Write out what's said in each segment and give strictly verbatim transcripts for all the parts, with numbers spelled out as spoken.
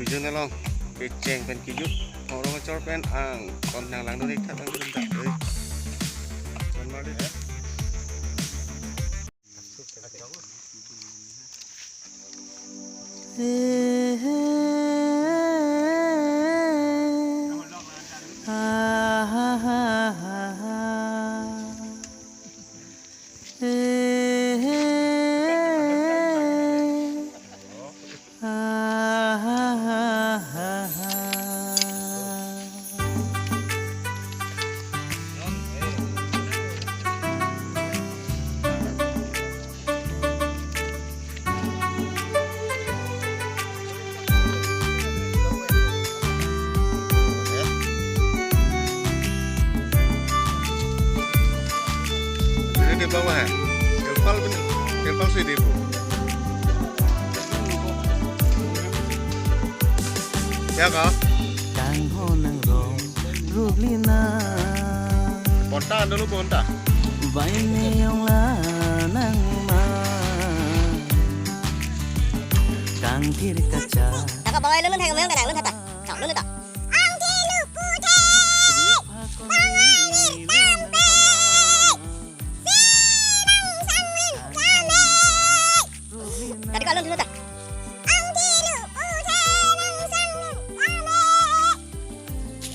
Jun along kecheng pen kejut, horong kachor pen angkon nang langdun ik tha, langdun ik tha. Eh. Kon mar di. Ini di bawah, ya? Tempel bener. Tempel sih di bawah. Ya, Kak? Kanghon nangrong rup lina. Bonta, ando lu bonta. Bai ne yong la nangma. Kangthir kacha. Taka bawai lun lun thang mayong kadang lun thata. Chau lun thata. Angthir luputhe. Bangai mir tampe. Sinang sanglin kame. Tadi kalau lun thata. Angthir luputhe nang sanglin kame.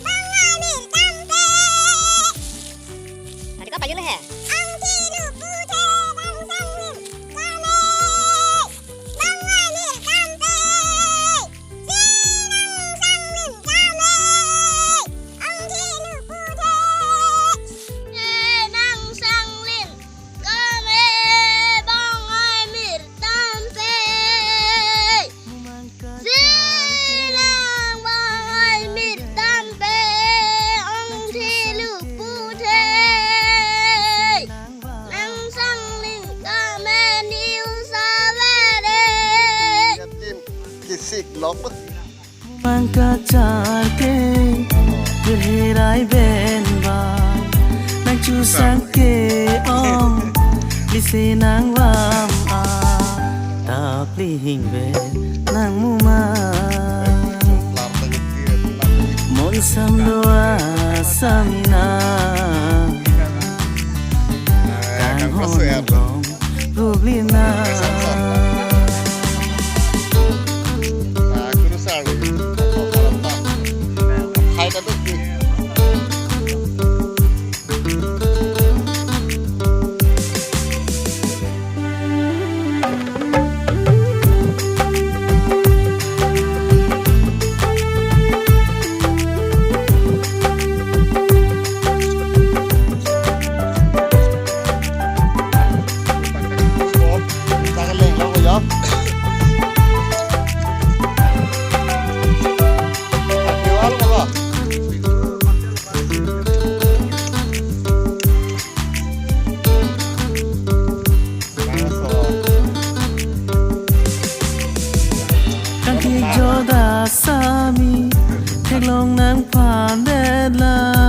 Bangai mir tampe. Tadi ka payun he. Angthir luputhe nang sanglin kame. Bangai mir tampe. Sinang sanglin kame. Angthir luputhe. Nang sanglin kame bangai mir tampe. Sinang bangai mir tampe, angthir luputhe. Nang sanglin kame niu savare. Kisik lok. Mangkachar ke, kehirai ben ba, nang chusang ke ong, lisi nang lam a, tapli hingve nang muma. Mon sam doa samina, kanghon nangrong rup lina. Kangki joda sami, theklong nangphan det la.